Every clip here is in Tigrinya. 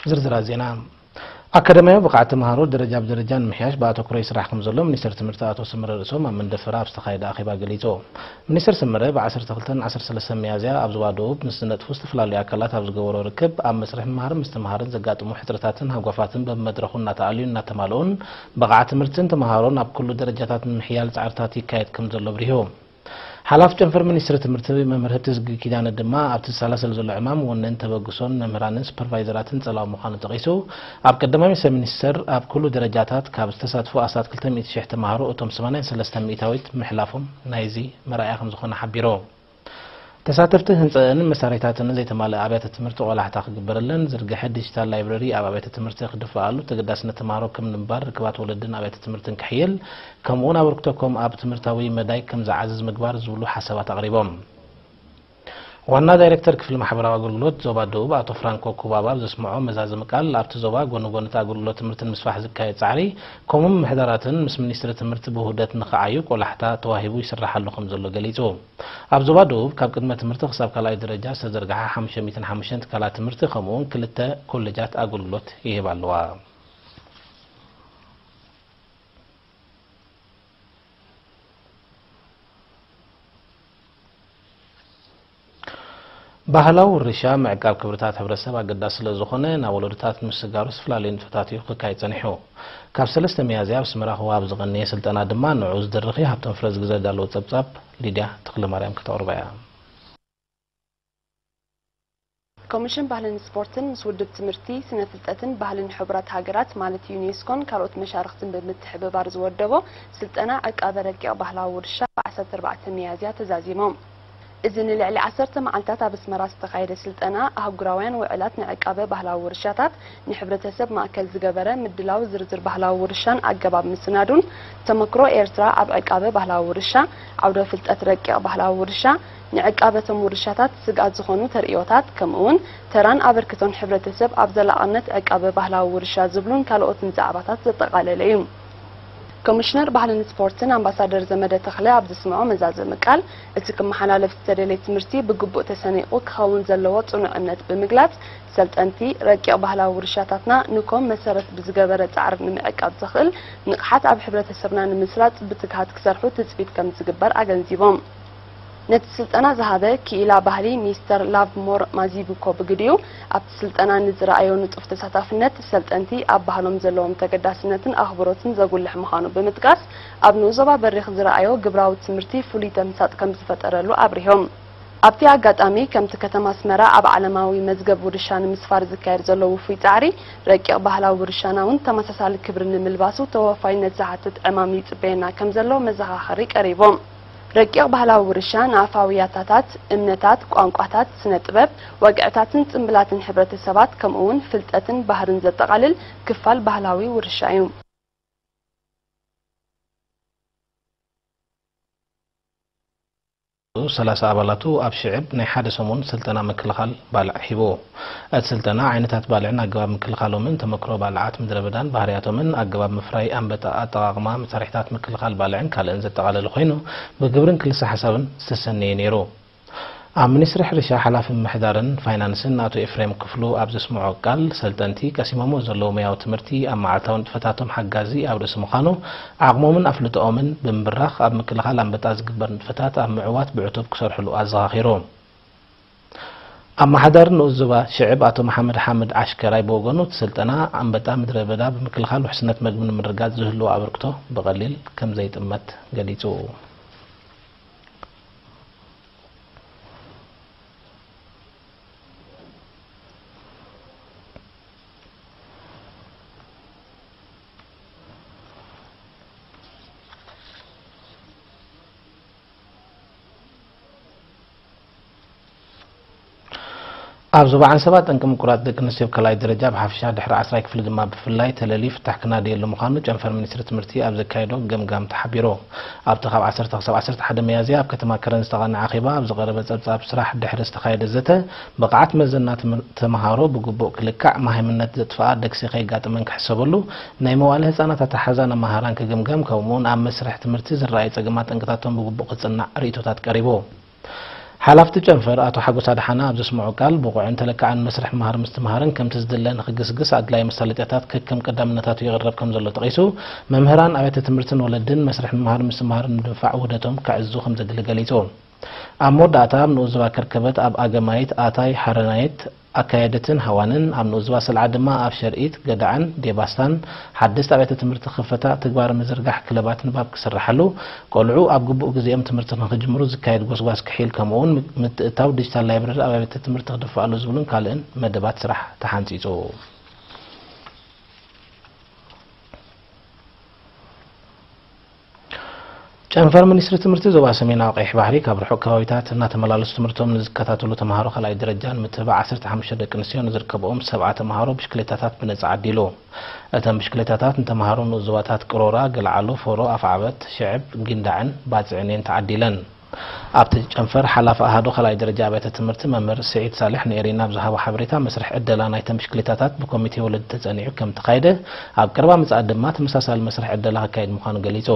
ዝርዝራት ዜና። ኣካዳሚያዊ ብቕዓት ተምሃሮ ደረጃ ብደረጃ ንምሕያሽ ብኣተኩሮ ይስራሕ ከም ዘሎ ሚኒስትር ትምህርቲ ኣቶ ስምረ ርእሶም ኣብ መንደፈራ ኣብ ዝተኻየደ ኣኼባ ገሊጹ። ሚኒስትር ስምረ ብ12ን 13 ሚያዝያ ኣብ ዞባ ደቡብ ምስ ዝነጥፉ ዝተፈላለዩ ኣካላት ኣብ ዝገበሮ ርክብ ኣብ መስርሕ ምምሃርን ምስትምሃርን ዘጋጥሙ ሕጽረታትን ሃጓፋትን በብመድረኹ እናተኣልዩ እናተማልኡን ብቕዓት ትምህርትን ተምሃሮን ኣብ ኩሉ ደረጃታት ንምሕያል ጻዕርታት ይካየድ ከም ዘሎ ኣብሪሁ። ሓላፊ ጨንፈር ሚኒስትሪ ትምህርቲ መምህር ህብትዝጊ ኪዳነ ድማ ኣብቲ ዝሰላሰል ዘሎ ዕማም ወነን ተበግሶን መምህራንን ሱፐርቫይዘራትን ጸላዊ ምዃኑ ጠቒሱ፣ ኣብ ቀዳማይ ሚኒስትር ኣብ ኩሉ ደረጃታት ካብ ዝተሳትፉ ኣስታት ክልተ ሚእቲ ሺሕ ተምሃሮ እቶም ሰማንያን ሰለስተን ሚእታዊት ምሕላፎም ናይዚ መርኣያ ከም ዝኾነ ሓቢሩ። ተሳተፍቲ ህንፀአንን መሳርሒታተንን ዘይተማልአ ኣብያተ ትምህርቲ ቆላሕታ ክግበረለን፣ ዝርግሐ ዲጂታል ላይብረሪ ኣብ ኣብያተ ትምህርቲ ክድፋኣሉ፣ ተገዳስነት ተምሃሮ ከም ንምባር ርክባት ወለድን ኣብያተ ትምህርትን ክሕየል፣ ከምኡውን ኣበርክቶ ኮም ኣብ ትምህርታዊ መዳይ ከም ዝዓዝዝ ምግባር ዝብሉ ሓሳባት ኣቕሪቦም። ዋና ዳይሬክተር ክፍሊ ማሕበራዊ ኣገልግሎት ዞባ ደቡብ ኣቶ ፍራንኮ ኩባባ ኣብ ዘስምዖ መዛዘሚ ቃል፣ ኣብቲ ዞባ ጎኒ ጎኒ እቲ ኣገልግሎት ትምህርቲ ንምስፋሕ ዝካየድ ጻዕሪ ከምኡ ምምሕዳራትን ምስ ሚኒስትሪ ትምህርቲ ብውህደት ንኽዓዩ ቆላሕታ ተዋሂቡ ይስራሓሉ ከም ዘሎ ገሊጹ። ኣብ ዞባ ደቡብ ካብ ቅድመ ትምህርቲ ክሳብ ካልኣይ ደረጃ ዝተዘርግሓ ሓሙሽተ ሚእትን ሓሙሽተን ትካላት ትምህርቲ ከምኡውን ክልተ ኮሌጃት ኣገልግሎት ይህባ ኣለዋ። ባህላዊ ውርሻ ምዕቃብ ክብርታት ሕብረተሰብ ኣገዳሲ ስለ ዝኾነ፣ ናብ ወለዶታት ምስጋሩ ዝተፈላለዩ ንጥፈታት እዩ ክካየድ ጸኒሑ። ካብ ሰለስተ ሚያዝያ ኣብ ኣስመራ ክወሃብ ዝቐነየ ስልጠና ድማ ንዕኡ ዝድርኽ እዩ። ሃብቶም ፍረዝጊ ዘዳለዎ ጸብጻብ ሊድያ ተኽለማርያም ከተቕርባ እያ። ኮሚሽን ባህልን ስፖርትን ምስ ውድብ ትምህርቲ፣ ስነ ፍልጠትን ባህልን ሕቡራት ሃገራት ማለት ዩኔስኮን ካልኦት መሻርኽትን ብምትሕብባር ዝወደቦ ስልጠና ዕቃበ ረቂቕ ባህላዊ ውርሻ ብ14 ሚያዝያ ተዛዚሞም። እዚ ንልዕሊ ዓሰርተ መዓልታት ኣብ ኣስመራ ዝተኻየደ ስልጠና፣ ኣህጉራውያን ውዕላት ንዕቃበ ባህላዊ ውርሻታት ንሕብረተሰብ ማእከል ዝገበረ ምድላው ዝርዝር ባህላዊ ውርሻን ኣገባብ ምስናዱን፣ ተመክሮ ኤርትራ ኣብ ዕቃበ ባህላዊ ውርሻ፣ ዓውደ ፍልጠት ረቂቕ ባህላዊ ውርሻ፣ ንዕቃበቶም ውርሻታት ስግኣት ዝኾኑ ተርእዮታት፣ ከምኡውን ተራን ኣበርክቶን ሕብረተሰብ ኣብ ዘላቕነት ዕቃበ ባህላዊ ውርሻ ዝብሉን ካልኦትን ዛዕባታት ዘጠቓለለ እዩ። ኮሚሽነር ባህልን ስፖርትን ኣምባሳደር ዘመደ ተኽለ ኣብ ዘስምዖ መዛዘሚ ቃል፣ እቲ ክመሓላለፍ ዝተደለየ ትምህርቲ ብግቡእ ተሰኒቑ ክኸውን ዘለዎ ጽኑዕ እምነት ብምግላጽ፣ ሰልጠንቲ ረቂቕ ባህላዊ ውርሻታትና ንኮም መሰረት ብዝገበረ ጻዕሪ ንምዕቃብ ዘኽእል ንቕሓት ኣብ ሕብረተሰብና ንምስራጽ ብትግሃት ክሰርሑ ትጽቢት ከም ዝግበር ኣገንዚቦም። ነቲ ስልጠና ዝሃበ ክኢላ ባህሊ ሚስተር ላቭሞር ማዚቡኮ ብግዲኡ፣ ኣብቲ ስልጠና ንዝረኣዮ ንጡፍ ተሳታፍነት፣ ሰልጠንቲ ኣብ ባህሎም ዘለዎም ተገዳስነትን ኣኽብሮትን ዘጉልሕ ምዃኑ ብምጥቃስ፣ ኣብ ንኡስ ዞባ በሪኽ ዝረኣዮ ግብራዊ ትምህርቲ ፍሉይ ተምሳጥ ከም ዝፈጠረሉ ኣብሪሆም። ኣብቲ ኣጋጣሚ፣ ከምቲ ከተማ ኣስመራ ኣብ ዓለማዊ መዝገብ ውርሻ ንምስፋር ዝካየድ ዘሎ ውፉይ ጻዕሪ፣ ረቂቕ ባህላዊ ውርሻና እውን ተመሳሳሊ ክብሪ ንምልባሱ ተወፋይነት ዝሓትት ዕማም ይጽበየና ከም ዘሎ መዘኻኸሪ ቀሪቦም። ረቂቕ ባህላዊ ውርሻ ንኣፋዊ ያታታት፣ እምነታት፣ ቋንቋታት፣ ስነ ጥበብ፣ ወግዕታትን ጽምብላትን ሕብረተሰባት፣ ከምኡውን ፍልጠትን ባህርን ዘጠቓልል ክፋል ባህላዊ ውርሻ እዩ። ሰላሳ ኣባላቱ ኣብ ሽዕብ ናይ ሓደ ሰሙን ስልጠና ምክልኻል ባልዕ ሂቡ። እቲ ስልጠና ዓይነታት ባልዕን ኣገባብ ምክልኻሎምን፣ ተመክሮ ባልዓት ምድረ በዳን ባህርያቶምን፣ ኣገባብ ምፍራይ ኣንበጣ፣ ኣጠቓቕማ መሳርሒታት ምክልኻል ባልዕን ካልእን ዘጠቓለለ ኮይኑ፣ ብግብርን ክልሰ ሓሳብን ዝተሰነየ ነይሩ። ኣብ ሚኒስትሪ ሕርሻ ሓላፊ ምምሕዳርን ፋይናንስን ኣቶ ኤፍሬም ክፍሉ ኣብ ዘስምዖ ቃል፣ ሰልጠንቲ ቀሲሞሞ ዘለዉ ሞያዊ ትምህርቲ ኣብ መዓልታዊ ንጥፈታቶም ሓጋዚ ኣብ ርእሲ ምዃኑ፣ ዓቕሞምን ኣፍልጦኦምን ብምብራኽ ኣብ ምክልኻል ኣንበጣ ዝግበር ንጥፈታት ኣብ ምዕዋት ብዕቱብ ክሰርሕሉ ኣዘኻኺሩ። ኣመሓዳሪ ንኡስ ዞባ ሽዕብ ኣቶ መሓመድ ሓምድ ዓሽከራይ ብወገኑ፣ እቲ ስልጠና ኣንበጣ ምድረ በዳ ብምክልኻል ውሕስነት መግቢ ንምርግጋጽ ዝህልዎ ኣበርክቶ ብቐሊል ከም ዘይጥመት ገሊጹ። ኣብ ዞባ ዓንሰባ ጠንቂ ምቁራጽ ደቂ ኣንስትዮ ኣብ ካልኣይ ደረጃ ብሓፈሻ ድሕሪ ዓስራይ ክፍሊ ድማ ብፍላይ ተለልዩ ፍታሕ ክናደየሉ ምዃኑ ጨንፈር ሚኒስትሪ ትምህርቲ ኣብ ዘካየዶ ገምጋም ተሓቢሩ። ኣብቲ ካብ ዓሰርተ ክሳብ ዓሰርተ ሓደ ሚያዝያ ኣብ ከተማ ከረን ዝተቓነዐ ኣኼባ ኣብ ዝቐረበ ጸብጻብ ስራሕ ድሕሪ ዝተኻየደ ዘተ፣ ብቕዓት መዘና ትምህር-፣ ተምሃሮ ብግቡእ ክልካዕ፣ መሃይምነት ዘጥፍኣ ደግሲ ከይጋጥመን ክሕሰበሉ፣ ናይ መዋእለ ህጻናት ኣተሓሕዛ መማህራን ክግምገም፣ ከምኡ'ውን ኣብ መስርሕ ትምህርቲ ዝረኣዩ ጸገማት ጠንቅታቶም ብግቡእ ክጽናዕ ርእይቶታት ቀሪቡ። ሓላፍቲ ጨንፈር ኣቶ ሓጎስ ኣድሓና ኣብ ዘስምዖ ቃል፣ ብቑዕን ተለካዓን መስርሕ ምምሃር ምስትምሃርን ከምቲ ዝድለ ንኽግስግስ ኣድላዪ መሳለጥያታት ከከም ቀዳምነታቱ ይቕረብ ከም ዘሎ ጠቒሱ፣ መምህራን፣ ኣብያተ ትምህርትን ወለድን መስርሕ ምምሃር ምስትምሃር ንምድንፋዕ ውህደቶም ከዕዝዙ ከም ዘድሊ ገሊጹ። ኣብ መወዳእታ፣ ኣብ ንኡስ ዞባ ከርከበት፣ ኣብ ኣገማይት፣ ኣታይ፣ ሓረናይት፣ ኣካየደትን ሃዋንን፣ ኣብ ንኡስ ዞባ ሰልዓ ድማ ኣብ ሸርኢት፣ ገዳዕን ዴባስታን ሓደስቲ ኣብያተ ትምህርቲ ክኽፈታ፣ ትግባረ ምዝርጋሕ ክለባት ንባብ ክስርሓሉ፣ ቆልዑ ኣብ ግቡእ ግዜኦም ትምህርቲ ንኽጅምሩ ዝካየድ ጎስጓስ ክሒል፣ ከምኡውን ምትእትታው ዲጂታል ላይብረሪ ኣብ ኣብያተ ትምህርቲ ክድፋኣሉ ዝብሉን ካልእን መደባት ስራሕ ተሓንጺጹ። ጨንፈር ሚኒስትሪ ትምህርቲ ዞባ ሰሜናዊ ቀይሕ ባሕሪ፣ ካብ ርሑቕ ከባቢታት እናተመላለሱ ትምህርቶም ንዝከታተሉ ተምሃሮ ካልኣይ ደረጃ ንምትብባዕ፣ ዓሰርተ ሓሙሽተ ደቂ ኣንስትዮ ንዝርከብኦም ሰብዓ ተምሃሮ ብሽክሌታታት ብነጻ ዓዲሉ። እተን ብሽክሌታታት ንተምሃሮ ንኡስ ዞባታት ቅሮራ፣ ገልዓሎ፣ ፎሮ፣ ኣፍዓበት፣ ሽዕብ፣ ጊንዳዕን ባጽዕን እየን ተዓዲለን። ኣብቲ ጨንፈር ሓላፊ ኣሃዱ ካልኣይ ደረጃ ኣብያተ ትምህርቲ መምህር ስዒድ ሳልሕ ንኤሪና ኣብ ዝሃቦ ሓበሬታ፣ መስርሕ ዕደላ ናይተን ብሽክሌታታት ብኮሚቴ ወለዲ ተጸኒዑ ከም ተኻየደ፣ ኣብ ቀረባ ምጽኣት ድማ ተመሳሳሊ መስርሕ ዕደላ ክካየድ ምዃኑ ገሊጹ።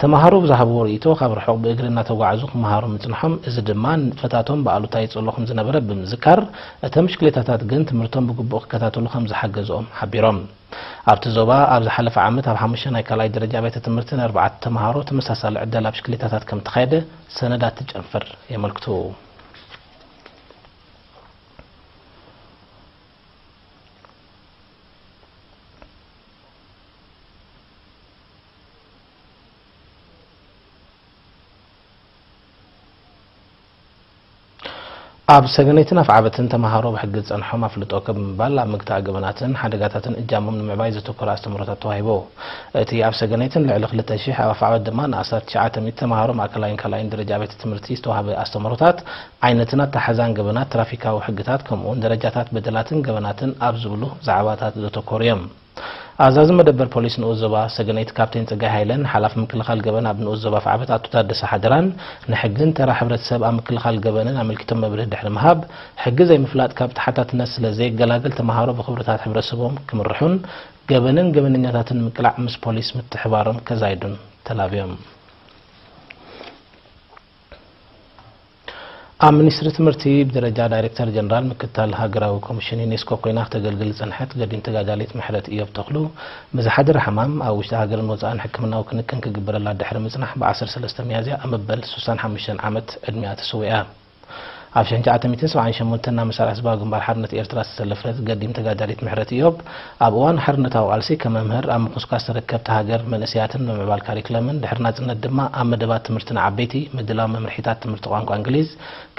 ተምሃሮ ብዝሃብዎ ርእይቶ፣ ካብ ርሑቕ ብእግሪ እናተጓዕዙ ክመሃሩ ምጽንሖም፣ እዚ ድማ ንጥፈታቶም ብኣሉታ ይጽሎ ከም ዝነበረ ብምዝካር፣ እተን ብሽክሌታታት ግን ትምህርቶም ብግቡእ ክከታተሉ ከም ዝሓገዝኦም ሓቢሮም። ኣብቲ ዞባ ኣብ ዝሓለፈ ዓመት ኣብ ሓሙሽተ ናይ ካልኣይ ደረጃ ኣብያተ ትምህርቲ ንኣርባዕተ ተምሃሮ ተመሳሳሊ ዕደላ ብሽክሌታታት ከም ተኻየደ ሰነዳት ትጨንፈር የመልክቱ። ኣብ ሰገነይትን ኣፍዓበትን ተምሃሮ ብሕጊ ዝጸንሖም ኣፍልጦ ከብ ምባል፣ ኣብ ምግታእ ገበናትን ሓደጋታትን እጃሞም ንምዕባይ ዘተኮረ ኣስተምህሮታት ተዋሂቡ። እቲ ኣብ ሰገነይትን ልዕሊ ክልተ ሽሕ፣ ኣብ ኣፍዓበት ድማ ንኣስታት ትሽዓተ ሚእቲ ተምሃሮ ማእከላይን ካልኣይን ደረጃ ቤት ትምህርቲ ዝተዋህበ ኣስተምህሮታት፣ ዓይነትን ኣተሓሕዛን ገበናት፣ ትራፊካዊ ሕግታት፣ ከምኡውን ደረጃታት በደላትን ገበናትን ኣብ ዝብሉ ዛዕባታት ዘተኮሩ እዮም። ኣዛዚ መደበር ፖሊስ ንኡስ ዞባ ሰገነይቲ ካፕቴን ጸጋይ ሃይለን ሓላፊ ምክልኻል ገበን ኣብ ንኡስ ዞባ ኣፍዓበት ኣቶ ታደሰ ሓደራን ንሕግን ተራ ሕብረተሰብ ኣብ ምክልኻል ገበንን ኣመልኪቶም መብርሂ ድሕሪ ምሃብ፣ ሕጊ ዘይምፍላጥ ካብ ተሓታትነት ስለ ዘየገላግል ተምሃሮ ብኽብርታት ሕብረተሰቦም ክምርሑን ገበንን ገበነኛታትን ንምቅላዕ ምስ ፖሊስ ምትሕባሮም ከዛይዱን ተላብዮም። ኣብ ሚኒስትሪ ትምህርቲ ብደረጃ ዳይሬክተር ጀነራል ምክትል ሃገራዊ ኮሚሽን ዩኔስኮ ኮይና ክተገልግል ዝጸንሐት ገዲም ተጋዳሊት ምሕረት ኢዮብ ተኽሉ ብዝሓደረ ሕማም ኣብ ውሽጢ ሃገርን ወጻእን ሕክምናዊ ክንክን ክግበረላ ድሕሪ ምጽናሕ ብ ዓሰርተ ሰለስተ ሚያዝያ ኣብ መበል ሱሳን ሓሙሽተን ዓመት ዕድሚኣ ተሰዊኣ። ኣብ ሸሕን ትሽዓተ ሚእትን ሰብዓን ሸሞንተን ናብ መሳርዕ ህዝባዊ ግንባር ሓርነት ኤርትራ ዝተሰለፈት ገዲም ተጋዳሊት ምሕረት ኢዮብ፣ ኣብ እዋን ሓርነታዊ ቃልሲ ከም መምህር፣ ኣብ ምኹስኳስ ተረከብቲ ሃገር መንእሰያትን ምምዕባል ካሪክለምን፣ ድሕሪ ናጽነት ድማ ኣብ መደባት ትምህርቲ ንዓበይቲ፣ ምድላው መምርሒታት ትምህርቲ ቋንቋ እንግሊዝ፣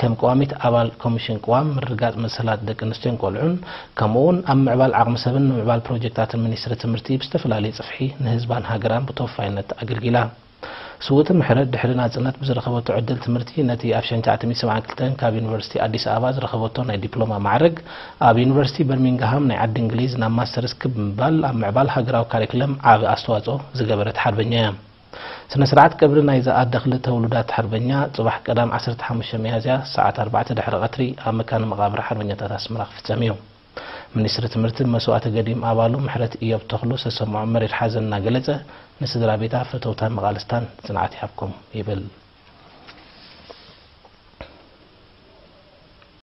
ከም ቀዋሚት ኣባል ኮሚሽን ቅዋም፣ ምርግጋጽ መሰላት ደቂ ኣንስትዮን ቆልዑን፣ ከምኡ'ውን ኣብ ምዕባል ዓቕሚ ሰብን ምምዕባል ፕሮጀክታትን ሚኒስትሪ ትምህርቲ ብዝተፈላለየ ጽፍሒ ንህዝባን ሃገራን ብተወፋይነት ኣገልጊላ። ስውእቲ ምሕረት ድሕሪ ናጽነት ብዝረኸበቶ ዕድል ትምህርቲ፣ ነቲ ኣብ ሸሕን ትሽዓተ ሚእትን ሰብዓን ክልተን ካብ ዩኒቨርሲቲ ኣዲስ ኣበባ ዝረኸበቶ ናይ ዲፕሎማ ማዕረግ፣ ኣብ ዩኒቨርሲቲ በርሚንግሃም ናይ ዓዲ እንግሊዝ ናብ ማስተርስ ክብ ብምባል፣ ኣብ ምዕባል ሃገራዊ ካሪክለም ዓቢ ኣስተዋጽኦ ዝገበረት ሓርበኛ እያ። ስነ ስርዓት ቀብሪ ናይዛ ኣደ ክልተ ውሉዳት ሓርበኛ፣ ጽባሕ ቀዳም ዓሰርተ ሓሙሽተ ሚያዝያ ሰዓት ኣርባዕተ ድሕሪ ቀትሪ ኣብ መካነ መቓብር ሓርበኛታት ኣስመራ ክፍጸም እዩ። ሚኒስትሪ ትምህርቲ፣ መስዋእቲ ገዲም ኣባሉ ምሕረት ኢዮብ ተኽሉ ዝተሰምዖ መሪር ሓዘን እናገለጸ፣ ንስድራ ቤታ፣ ፈተውታን መቓልስታን ጽንዓት ይሃብኩም ይብል።